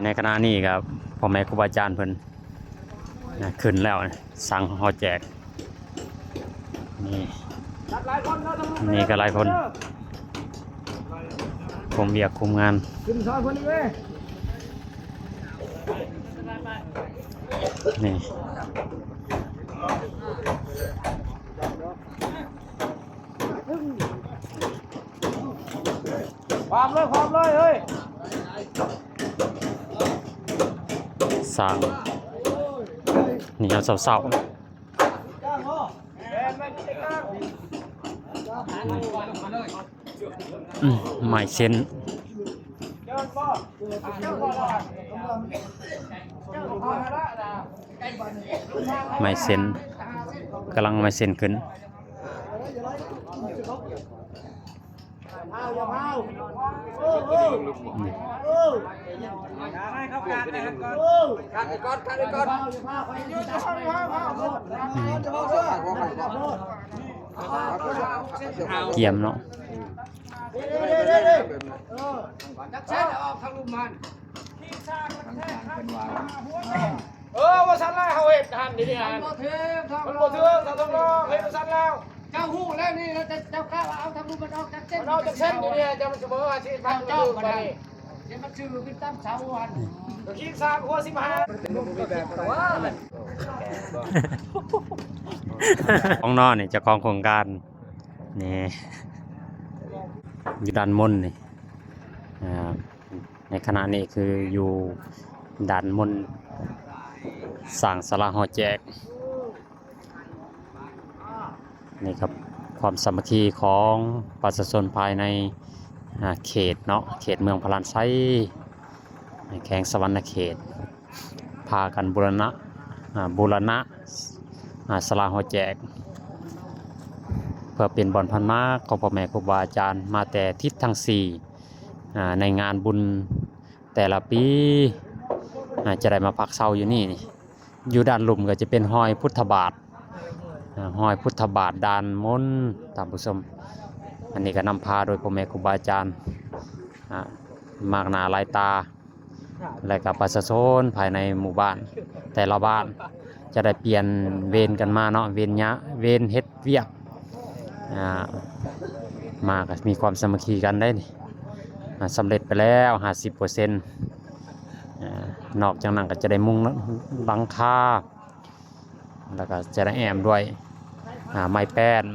ໃນຂະນະນີ້ກໍພໍ່ແມ່ຄູບາອາຈານເພິ່ນ ນະ ຂຶ້ນແລ້ວ ສັ່ງຫໍແຈກ ນີ້ ນີ້ກໍຫຼາຍຄົນ ຄຸມວຽກຄຸມງານ ຂຶ້ນສອງຄົນອີກເວີຍ ນີ້ ຄວາມເລີຍ ຄວາມເລີຍເຮີ້ຍ ສ້າງນີ້ເອົາເຊົ້າໆ ອືມ ໄມ້ເສັ້ນ ໄມ້ເສັ້ນ ກຳລັງໄມ້ເສັ້ນຂຶ້ນ ກຽມເນາະ ຈັກຊັ້ນອອກທາງລຸ່ມຫັ້ນ ເອີ ວ່າຊັ້ນລະ ເຮົາເຮັດຫັ້ນ ດີໆ ຫັ້ນ ມັນບໍ່ຖືກ ມັນບໍ່ຖືກ ເຮົາຕ້ອງລອງເຮັດວ່າຊັ້ນແລ້ວ ເຈົ້າຮູ້ແລ້ວນີ້ ເຈົ້າກ້າວ່າເອົາທາງລຸ່ມມັນອອກຈັກເສັ້ນ ມັນອອກຈັກເສັ້ນ ດີໆ ເຈົ້າມັນຊິບໍ່ຫ້າສິບພັນ ເຈົ້າ ມັນຢູ່ປານນີ້ ມັນຊື່ຂຶ້ນຕາມເສົາຫັ້ນ ກໍຄິດສາມຫົວສິບຫ້າ ຂອງນ້ອງນີ້ ເຈົ້າຂອງໂຄງການນີ້ ຢູ່ດ້ານມົນນີ້ ອ່າ ໃນຂະນະນີ້ຄືຢູ່ດ້ານມົນ ສ້າງສາລາຫໍແຈກ ນີ້ຄັບ ຄວາມສາມັກຄີຂອງປະຊາຊົນພາຍໃນ ອ່າ ເຂດເນາະ ເຂດເມືອງພະລານໄຊ ແຂວງສະຫວັນນະເຂດ ພາກັນບູລະນະ ອ່າ ບູລະນະ ອ່າ ສາລາຫໍແຈກ ເພື່ອເປັນບ່ອນພັນມາຂອງພໍ່ແມ່ຄູບາອາຈານມາແຕ່ທິດທັງສີ່ ອ່າ ໃນງານບຸນແຕ່ລະປີ ອ່າ ຈະໄດ້ມາພັກເຊົາຢູ່ນີ້. ຢູ່ດ້ານລຸ່ມກໍຈະເປັນຮອຍພຸດທະບາດ ອ່າ ຮອຍພຸດທະບາດດ້ານມົນ ທ່ານຜູ້ຊົມ. ອັນນີ້ກໍນຳພາໂດຍພໍ່ແມ່ຄູບາອາຈານ ອ່າ ມາກໜ້າຫຼາຍຕາ ແລະກໍປະຊາຊົນພາຍໃນໝູ່ບ້ານ ແຕ່ລະບ້ານຈະໄດ້ປ່ຽນເວນກັນມາເນາະ ເວນຍາ ເວນເຮັດວຽກ ອ່າ ມາກໍມີຄວາມສາມັກຄີກັນໄດ໋ນີ້ ອ່າ ສຳເລັດໄປແລ້ວຫ້າສິບເປີເຊັນ ອ່າ ນອກຈາກນັ້ນກໍຈະໄດ້ມຸງຫຼັງຄາ ແລ້ວກໍຈະໄດ້ແອ້ມດ້ວຍ ອ່າ ໄມ້ແປ້ນ